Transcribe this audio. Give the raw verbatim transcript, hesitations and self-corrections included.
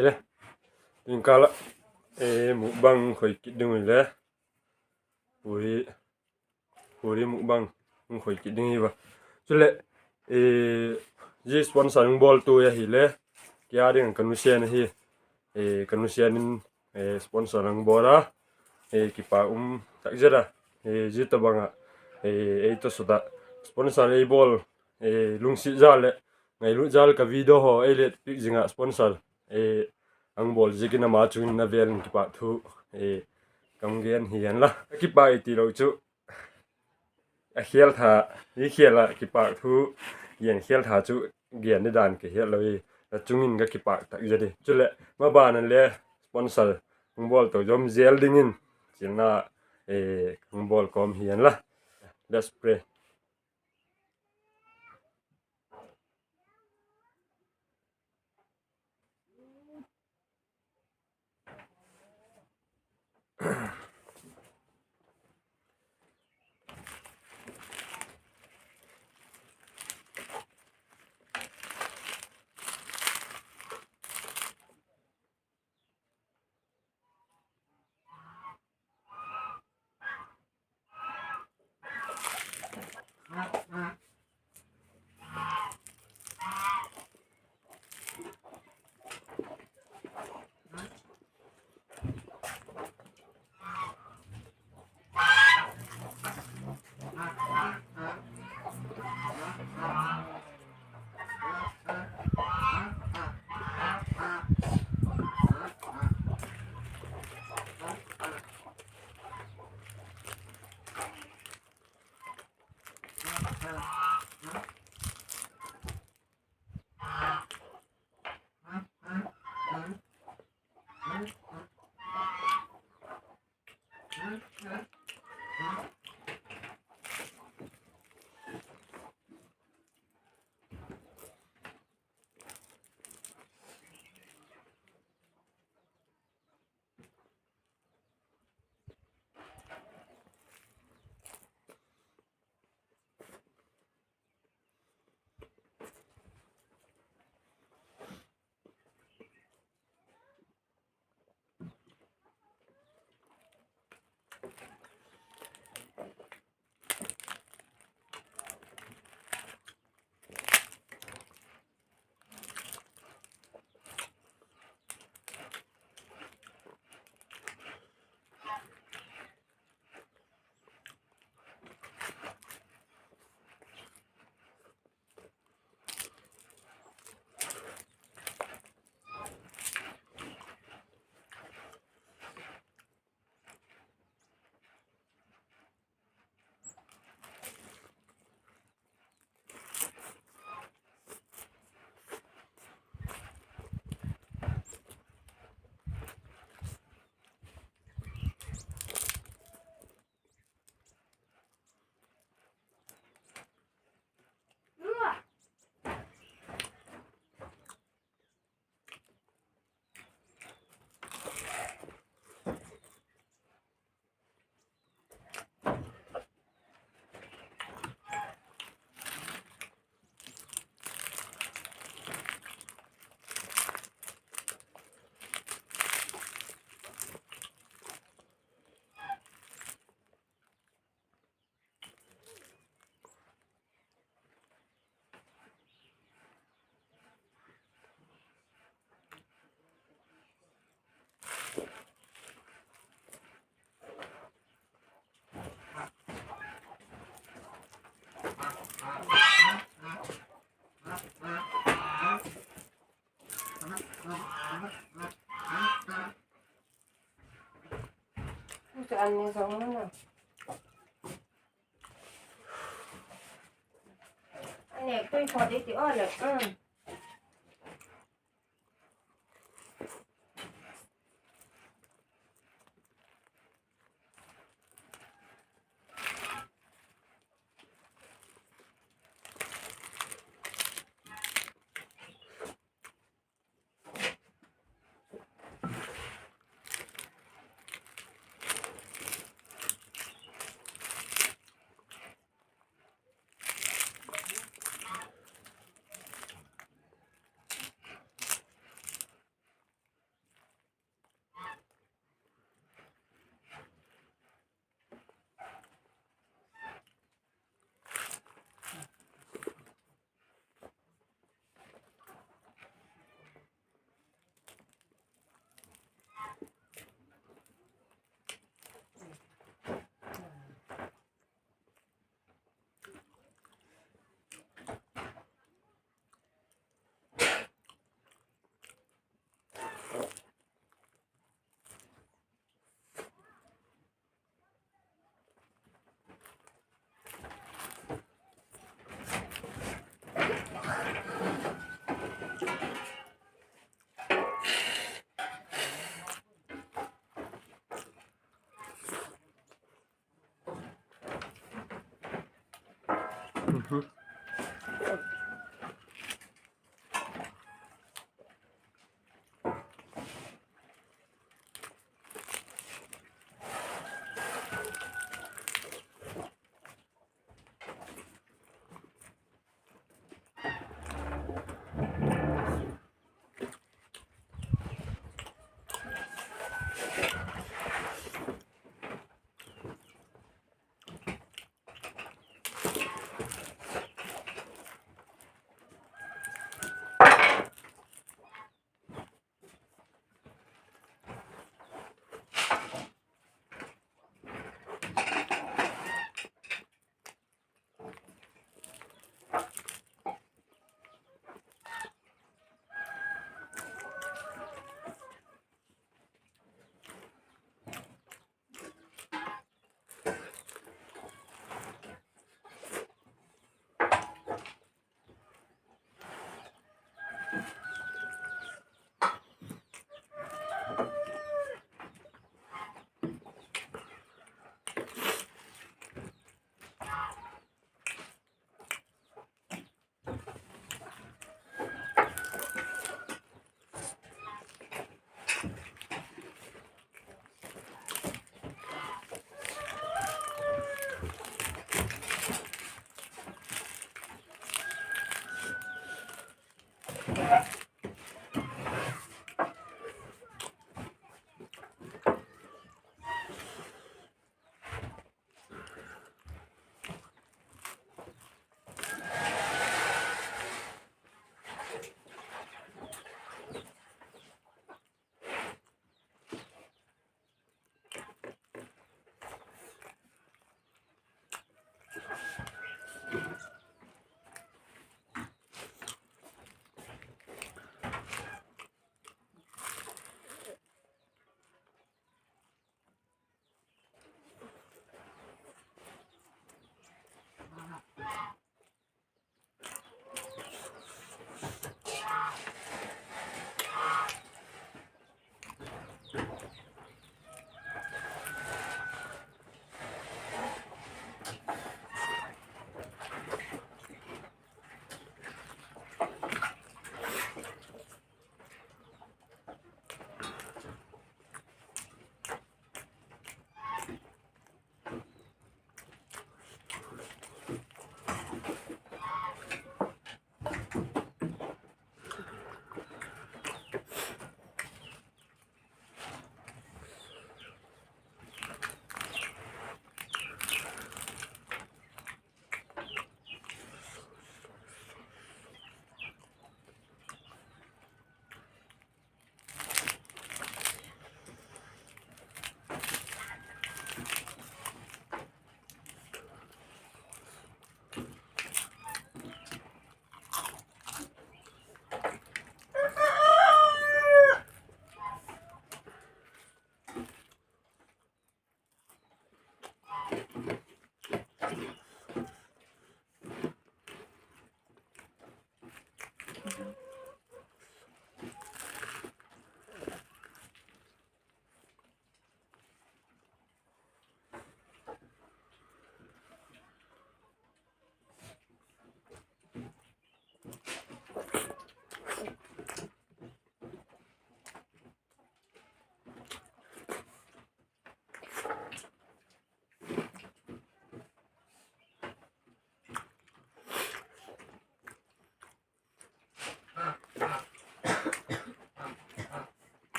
Le, tin kala, e, mukbang khoi kit ding ule. Puri, puri mukbang khoi kit ding hi va. Chule, e, zia sponsor hung bawltu ahile, kei â ding ka nusian ahi. E, ka nusian in, e, sponsor hung bawl a. E, kipak um tak zet a. E, zia tawhbang ah, e, ei tawh sut ah sponsor ei bawl, e, lungsiat jal leh ngailut jal ka video haw ei let piak zing ah sponsor, e, hung bawl ziakin ama chung in a vêl in kipak thu, e, ka hung gen hi hen la. A kipak i ti lo chu, a khial tha, i khial ah kipak thu gen khial tha chu gen ni dan ka hiat lo hi. A chung in ka kipak tak zet hi. Chuleh maban a le sponsor hung bawl to zom zel dingin chilna, e, hung bawl kawm hi hen la. Let's pray.